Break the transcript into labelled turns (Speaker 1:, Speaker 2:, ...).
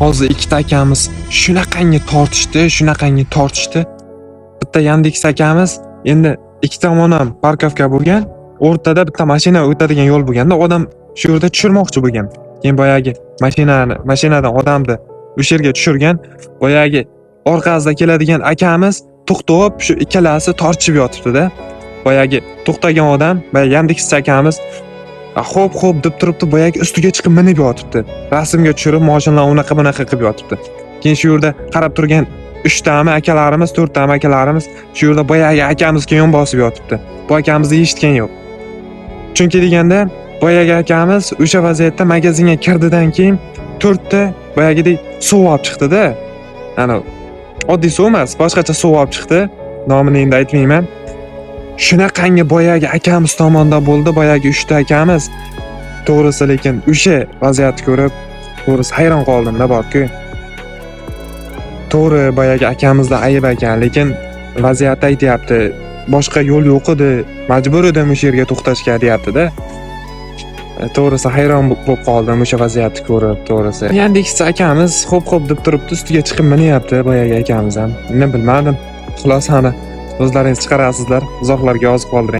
Speaker 1: Hozir ikkita akamiz shunaqangi tortishdi, shunaqangi tortishdi. Bitta Yandex akamiz, endi ikki tomon ham парковка bo'lgan, o'rtada bitta mashina o'tadigan yo'l bo'lganda, odam shu yerda tushirmoqchi bo'lgan. Keyin boyagi mashinani, mashinadan odamni o'sha yerga tushirgan. Boyagi orqasida keladigan akamiz to'xtab, shu ikkalasi tortishib yotibdi-da. Boyagi to'xtagan odam, boyagi Yandex akamiz "Xo'p, xo'p" deb turibdi, boyagi ustiga chiqib minib yotibdi. Rasmga tushirib, mashinalarni unaqa bunaqa qilib yotibdi. Keyin shu yerda qarab turgan uchtami akalarimiz, to'rttami akalarimiz shu yerda boyagi akamizga yon bosib yotibdi. Bu akamizni eshitgan yo'q. Chunki deganda, boyagi akamiz o'sha vaziyatda magazinga kirdidan keyin to'rtta boyagidek suv olib chiqdi-da. Ana, oddiy suv emas, boshqacha suv olib chiqdi. Nomini endi aytmayman. Shunaqangi boyagi akamiz tomonda bo'ldi, boyagi uchta akamiz. To'g'risi, lekin o'sha vaziyatni ko'rib, to'g'risi, hayron qoldim-da borku. To'g'ri, boyagi akamizda ayb ekan, lekin vaziyatni aytyapti. Boshqa yo'l yo'q edi, majbur edim o'sha yerga to'xtashga, deyapti-da. To'g'risi, hayron bo'lib qoldim o'sha vaziyatni ko'rib, to'g'risi. Yandex akamiz "Xo'p, xo'p" deb turibdi, ustiga chiqib minyapti boyagi akamiz ham. Nima, bilmadim. Xulosani o'zlaringiz chiqarasizlar, izohlarga yozib qoldiring.